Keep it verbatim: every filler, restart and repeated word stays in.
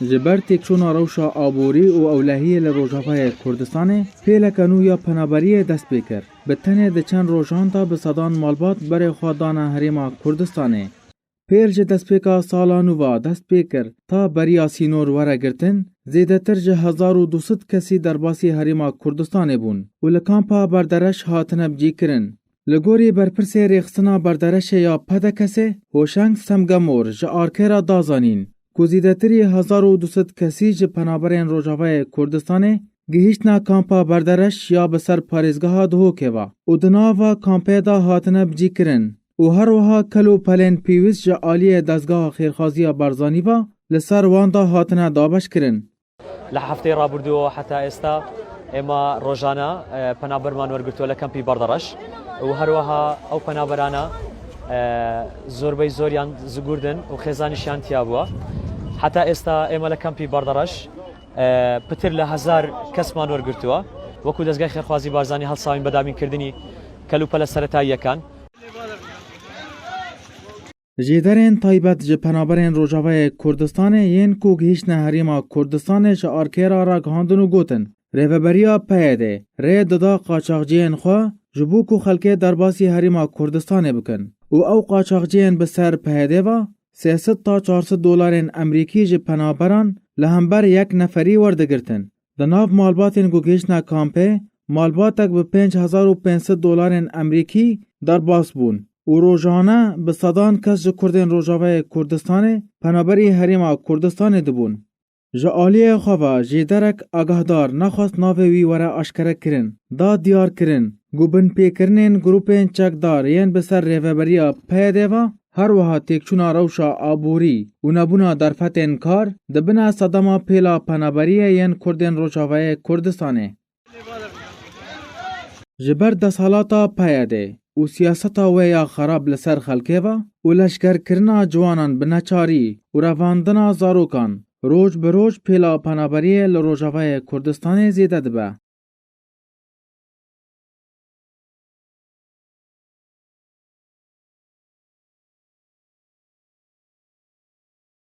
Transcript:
Ji ber têkçûna rewşa aborî û ewlehiyê li Rojavayê Kurdistanê, pêleke nû ya penaberiyê dest pê kir. Bi tenê di çend rojan de bi sedan malbat berê xwe dane Herêma Kurdistanê. Pêl ji destpêka sala nû ve dest pê kir, ta beriya sînor were girtin, zêdetir ji hezar û du sed kesî derbasî Herêma Kurdistanê bûn û li kampa Berdereş hatine bicîkirin. Li gorî berpirsê rêxistina Berdereşê ya P D K S'ê, Hoşeng Semgemor ji Arkê re da zanîn ku zêdetirî hezar û du sed kesî ji penaberên Rojavayê Kurdistanê gihîştine kampa Berdereş ya bi ser parêzgeha Duhokê ve û di nava kampê de hatine bicîkirin û her wiha kel û pelên pêwîst ji aliyê dezgeha xêrxwaziya Barzanî ve li ser wan de hatine dabeşkirin. لە هەفتەی ڕابردووەوە حتا ئێستا ئێمە ڕۆژانە، ئە، پەنابەرمان وەرگرتووە لە کەمپی بەردەڕەش و هەروەها ئەو پەنابەرانە، ئە، زۆربەی زۆریان زگوردن و خێزانیشیان تیا بووە. حتا ئێستا ئێمە لە کەمپی بەردەڕەش، ئە، پتر لە هەزار کەسمان وەرگرتووە. وەکو دەستگای خێرخوازی بارزانی هەڵساوین بەدابینکردنی کەلوپەلە سەرەتاییەکان. Jêderên taybet ji penaberên Rojavayê Kurdistanê yên ku gihîştine Herêma Kurdistanê ji Arkê re ragihandin û gotin, Rêveberiya P Y D rê dida qaçaxciyên xwe ji bo ku xelkê derbasî Herêma Kurdistanê bikin û ew qaçaxciyên bi ser P Y D ve sê sed ta çar sed dolarên Emerîkî ji penaberan li hember yek neferî werdigirtin. Di nav malbatên ku gihiştine kampê, malbatek bi pênc hezar û pênc sed dolarên Emerîkî derbas bûn û rojane bi sedan kes ji Kurdên Rojavayê Kurdistanê penaberî Herêma Kurdistanê dibûn. Ji aliyê xwe ve jêderek agahdar nexwest navê wî were aşkerekirin, da diyarkirin ku binpêkirinên grûpên çekdar yên bi ser rêveberiya P Y D ve, her wiha têkçûna rewşa aborî û nebûna derfetên kar, dibine sedema pêla penaberiyê yên Kurdên Rojavayê Kurdistanê. Ji ber desthilata P Y D û siyaseta wê ya xerab li ser xelkê ve û leşkerkirina ciwanan bi neçarî û revandina zarokan, roj bi roj pêla penaberiyê li Rojavayê Kurdistanê zêde dibe.